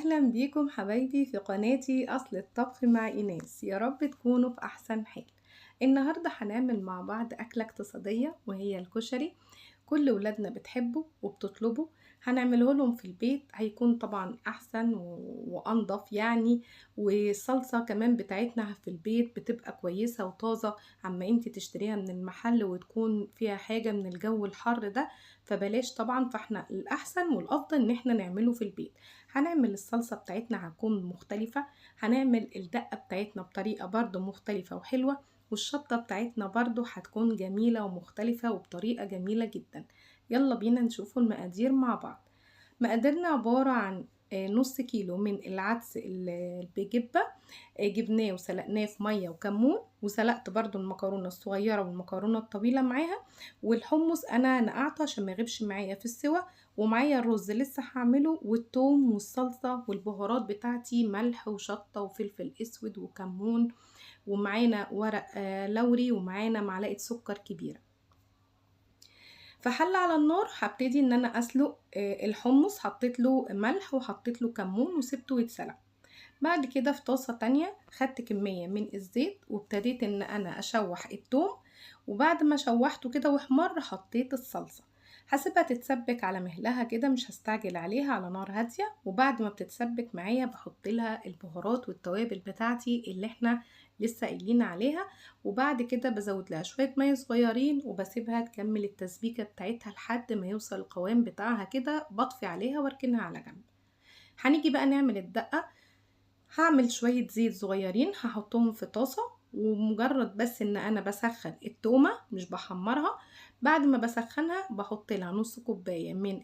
أهلا بيكم حبايبي في قناتي أصل الطبخ مع إيناس. يا رب تكونوا في أحسن حال. النهاردة هنعمل مع بعض أكلة اقتصادية وهي الكشري. كل ولادنا بتحبه وبتطلبه، هنعمله لهم في البيت، هيكون طبعا أحسن وأنضف يعني. والصلصة كمان بتاعتنا في البيت بتبقى كويسة وطازة، عما انت تشتريها من المحل وتكون فيها حاجة من الجو الحر ده فبلاش طبعا. فاحنا الأحسن والأفضل ان احنا نعمله في البيت. هنعمل الصلصة بتاعتنا هتكون مختلفة، هنعمل الدقة بتاعتنا بطريقة برضو مختلفة وحلوة، والشطة بتاعتنا برضو هتكون جميلة ومختلفة وبطريقة جميلة جدا. يلا بينا نشوفوا المقادير مع بعض. مقاديرنا عبارة عن نص كيلو من العدس بجبة، جبناه وسلقناه في مية وكمون، وسلقت برضو المكرونة الصغيرة والمكرونة الطويلة معاها، والحمص أنا نقعته عشان ما يغيبش معايا في السوا، ومعايا الرز لسه هعمله، والثوم والصلصة والبهارات بتاعتي ملح وشطة وفلفل اسود وكمون، ومعانا ورق لوري، ومعانا معلقة سكر كبيرة. في حلة على النار هبتدي ان انا اسلق الحمص، حطيت له ملح وحطيت له كمون وسبته يتسلق. بعد كده في طاسة تانية خدت كمية من الزيت وابتديت ان انا اشوح الثوم، وبعد ما شوحته كده واحمر حطيت الصلصة. هسيبها تتسبك على مهلها كده، مش هستعجل عليها، على نار هادية. وبعد ما بتتسبك معايا بحط لها البهارات والتوابل بتاعتي اللي احنا لسه قايلين عليها، وبعد كده بزود لها شوية مية صغيرين وبسيبها تكمل التسبيكة بتاعتها لحد ما يوصل القوام بتاعها كده، بطفي عليها واركنها على جنب. هنيجي بقى نعمل الدقة. هعمل شوية زيت صغيرين هحطهم في طاسة، ومجرد بس ان انا بسخن التومة مش بحمرها. بعد ما بسخنها بحط لها نص كوباية من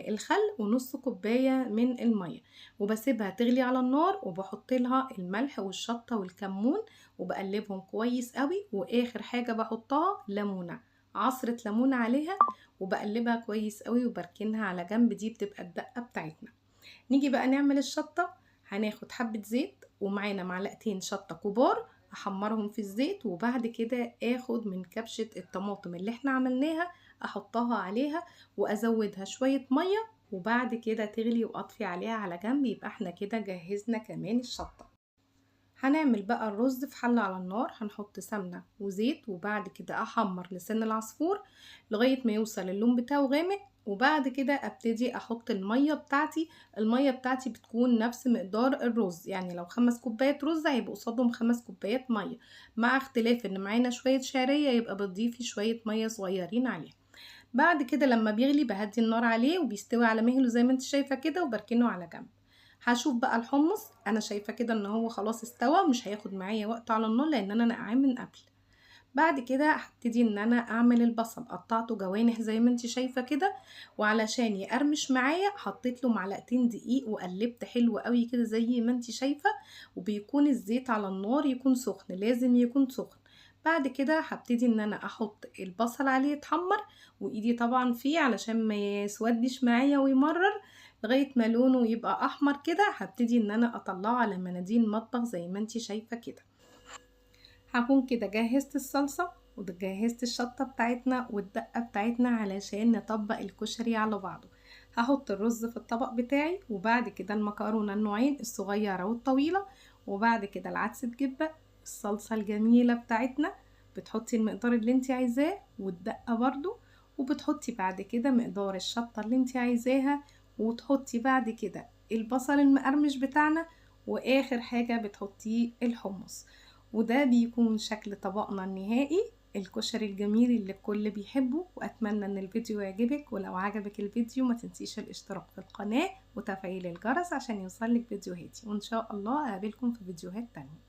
الخل ونص كوباية من المية، وبسيبها تغلي على النار، وبحط لها الملح والشطة والكمون وبقلبهم كويس قوي. واخر حاجة بحطها ليمونة، عصرة ليمونة عليها، وبقلبها كويس قوي وبركنها على جنب. دي بتبقى الدقة بتاعتنا. نيجي بقى نعمل الشطة. هناخد حبة زيت ومعانا معلقتين شطة كبار، احمرهم في الزيت، وبعد كده اخد من كبشة الطماطم اللي احنا عملناها احطها عليها وازودها شوية مية، وبعد كده تغلي واطفي عليها على جنب. يبقى احنا كده جهزنا كمان الشطة. هنعمل بقى الرز في حلة على النار. هنحط سمنة وزيت، وبعد كده احمر لسان العصفور لغاية ما يوصل اللون بتاعه غامق، وبعد كده ابتدي احط المية بتاعتي. المية بتاعتي بتكون نفس مقدار الرز، يعني لو 5 كوبايات رز هيبقوا قصادهم 5 كوبايات مية، مع اختلاف ان معانا شوية شعرية يبقى بتضيفي شوية مية صغيرين عليها. بعد كده لما بيغلي بهدي النار عليه وبيستوي على مهله زي ما انت شايفة كده، وبركنه على جنب. هشوف بقى الحمص، انا شايفة كده ان هو خلاص استوى، مش هياخد معايا وقت على النار لان انا نقعاه من قبل. بعد كده هبتدي ان انا اعمل البصل، قطعته جوانح زي ما انت شايفه كده، وعلشان يقرمش معايا حطيت له معلقتين دقيق وقلبت حلو قوي كده زي ما انت شايفه، وبيكون الزيت على النار يكون سخن، لازم يكون سخن. بعد كده هبتدي ان انا احط البصل عليه يتحمر، وايدي طبعا فيه علشان ما يسودش معايا ويمرر، لغاية ما لونه يبقى احمر كده. هبتدي ان انا اطلعه على مناديل مطبخ زي ما انت شايفه كده. هكون كده جهزت الصلصة وجهزت الشطة بتاعتنا والدقة بتاعتنا علشان نطبق الكشري على بعضه. هحط الرز في الطبق بتاعي، وبعد كده المكرونة النوعين الصغيرة والطويلة، وبعد كده العدس بجبة، الصلصة الجميلة بتاعتنا بتحطي المقدار اللي انت عايزاه، والدقة برضو، وبتحطي بعد كده مقدار الشطة اللي انت عايزاها، وتحطي بعد كده البصل المقرمش بتاعنا، واخر حاجة بتحطيه الحمص. وده بيكون شكل طبقنا النهائي، الكشري الجميل اللي الكل بيحبه. واتمنى ان الفيديو يعجبك، ولو عجبك الفيديو ما تنسيش الاشتراك في القناة وتفعيل الجرس عشان يوصلك فيديوهاتي، وان شاء الله اقابلكم في فيديوهات تانية.